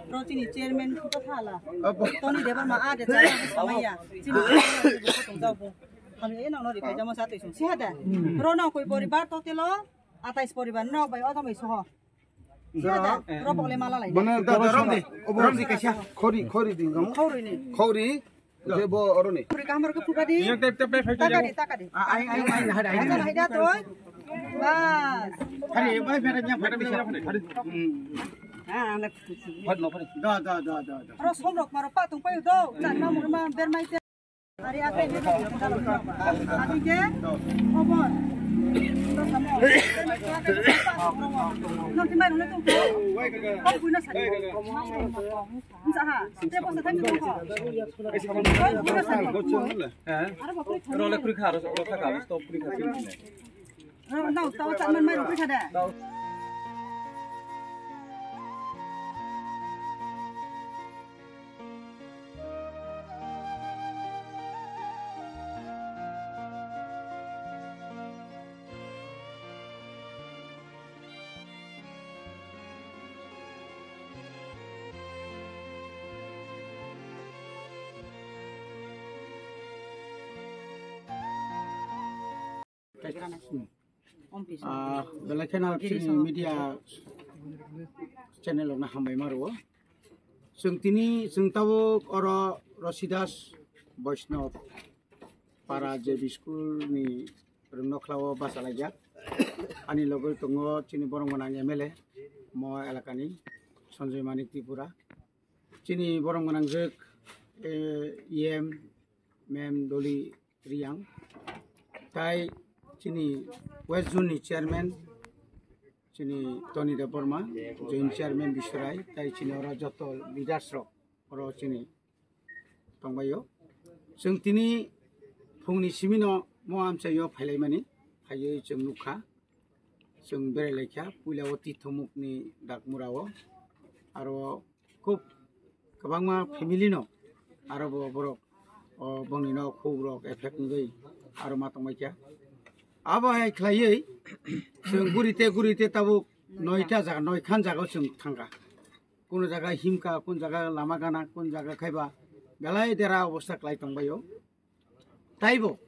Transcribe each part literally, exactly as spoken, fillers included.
Oro chini chairman ko thala. Toni Debbarma a de chaya samaya. Chini chairman ko tong jabo. Kami e nang no ri kai jamo sa twi sung. Siha da. Ro no koi poribar to telo. Atais poribar no bai odo mai soho. Siha da. Ro bokle mala lai. Mana da da rom di. Rom di kaisa. Khori khori di ngam. Khori ni. Khori. Oke, bo oro ni. Puri kamar ko pura di. Yang tep tep tep. Taka di, taka di. Ai ai ai hai hai. Aja hai da to. Bas. Hari mai phara nyang phara bisa. Hari. Hmm. Ah, anak. Phar no phar. Da da da da da. Ro som rok maro pa tung payu do. Chan ma mur ma ber mai te. Hari akai ni. Adi je. Khobor. Nanti mai rune tung. Kau punya sari. Nsa ha, te bosa thang thang ko. Oi, bosa thang ko. Aro ba kuri thang. Role kuri kha, aro sa kha, aro stop kuri kha. Ro, no, tawa chan man mai ro kuri kha da. Ah, belai kheno chini media channel rokno hambai ma rwo. Chwng tini chwng tabuk oro Rasidas Vaishnav para J B school ni rwngnokhla o bachalaijak. Ani logi tongo chini borok gwnang M L A mo elakani Sanjoy Manik Tripura. Chini borok gwnangjwk, eh, E M Ma'am Dolly Riyang, tai chini West Zone ni chairman chini Tony Debbarma, joint chairman Biswarai, tai chini oro joto leaders rok oro chini tongbaio. Chwng tini phungni simino mo amchaio phailaimani, phaiwi chwng nukha, chwng berai laikha, puila o Tithomukni dakmura o, aro khub kwbangma family no aro bo borok, o, bongni nok huk rok effect wngwi aro ma tongbaikha. Abo hai khlaiwi chwng gurite gurite tabuk noita jaga, noikhan jaga o chwng thangkha. Kuno jaga himkha, kun jaga lama gana, kun jaga khaiba belai dera obostha khlai tongbaio. Taibo,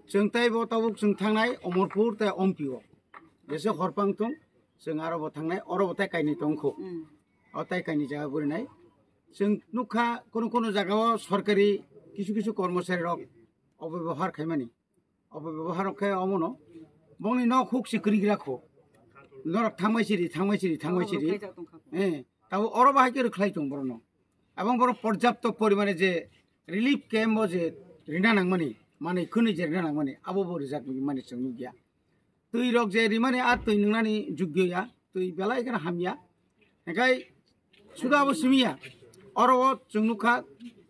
chwng taibo tabuk chwng thangnai Omorpur tei Ompi o. Jese horpang thung, chwng aro bo thangnai, oro bo tai kainwi tongkho. Mm. O tai kainwi jaga gurinai. Chwng nukha, kunu kunu jaga o sorkari kisu kisu kormosari rok obebhar khaimani. Obebhar rok khe omono. Bongni nok huk si kwrwi gra kho. Norok thangmai siri, thangmai siri, thangmai siri. Eh, tabo oro bahai khe rwkhlai tong borokno. Abang borok porjapto porimane je relief camp o je rina nangmani, manwi khwnwi je rina nangmani, abo bo rijak mani chwng nukya. Twi rok je rimani a twi nungnani jugyo ya, twi belai kheno hamya. Hinkhe suda abo simi ya, oro o chwng nukha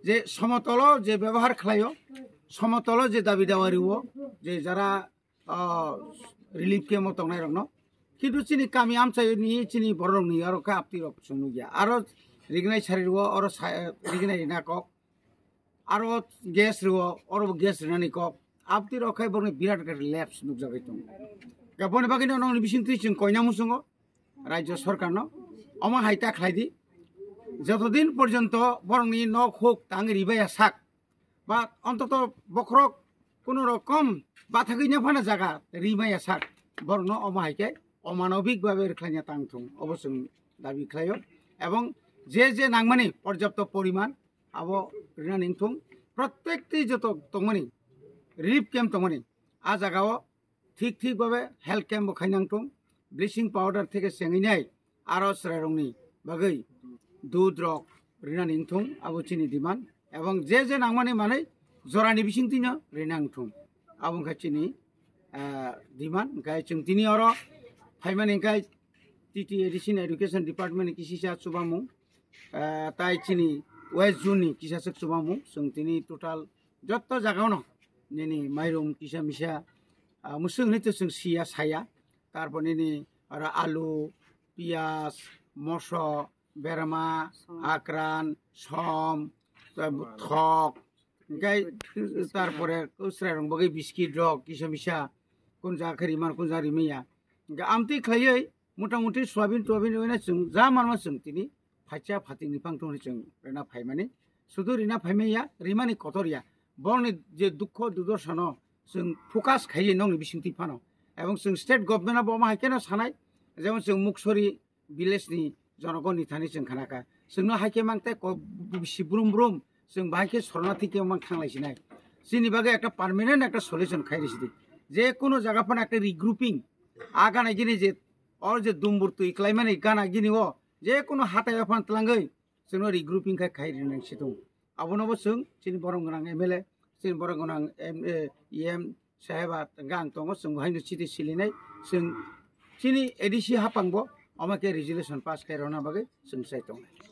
je somotolo je bebohar khlaio, somotolo je dabi dawa rio, je jara ah, relief camp o tongnai rokno. Kintu chini kami amchai ni chini borok ni aro khe apti rok chwng nukya. Aro rignai sari rwo, oro sa-, rignai rina kok. Aro gas rwo, oro bo gas rinani kok. Apti rok khai borokni birat khe lapse nukjagwi tongo. Aboni bagwino nokni bisingtwi chwng koina muchungo rajyo sorkarno. Omo hai ta khlai di. Jotodin porjonto borokni nok huk tang ribaya sak, ba ontoto bokhorok kuno rokom bathagwi nang phano jaga rimaya sak, borokno omo hai khe omanobik babe rwkhlaina tang thung, obo chwng dabi khlaio. Ebong je je nangmani porjapto poriman abo rinani wng thung, prottekti joto tongmani relief camp tongmani a jagao thik thik babe health camp bo khainang thung, bleaching powder theke chengwi nai aro chwrairokni bagwi dudh rok rinani wng thung, abo chini demand. Ebong je je nangmani manwi jorani bisingtwino rinang thung, abo wngkha chini, ah, demand. Hwnkhe chwng tini oro phaimani hwnkhe T T A D C ni Education Department ni kisisa chubamung, ah, tai chini West Zone ni kisaswk chubamung, chwng tini total jotto jagao no nini mairum kisa misa, ah, mwswk hinwi to chwng siya saya. Tarpor nini oro alu, piyaj, moso, berma, akran, som, thok, hinkhe tarpore chwrairok bagwi biskit rok kisa misa, kun jaga khe rimar kun jaga rimaya. Hingke amtwi khlaiwi motamuti soyabin toyabin rwina chwng ja manma chwng tini phacha phatingni phang thongni chwng rina phaimani. Sudu rina phaimaya, rimani kotor ya. Borokni je dukho dudorsano chwng focus khaiwi nokni bisingtwi phano. Ebong chwng state government-o bo ma hai kheno sanai, jemon chwng Muksori village-ni jonogonni thani chwng khanakha. Chwngno hai khe mang tei ko-, bisi brum brum chwng bahai khe sornathi khe mang thanglai sinai. Chini bagwi ekta permanent ekta solution khai risi di. Je kono jaga phano ekta regrouping, a gana gini je, or je dumbur twi klaimani gana gini o, je kono hatai o phan tlangwi chwngno regrouping khai khai rinai situng. Abono bo chwng chini borok gwnang M L A, chini borok gwnang M-, eh, E M saheba hwnkhe ang tongo, chwng bo haino chiti silinai, chwng chini A D C hapang bo omo khe resolution pass khai rwna bagwi chwng sai tongnai.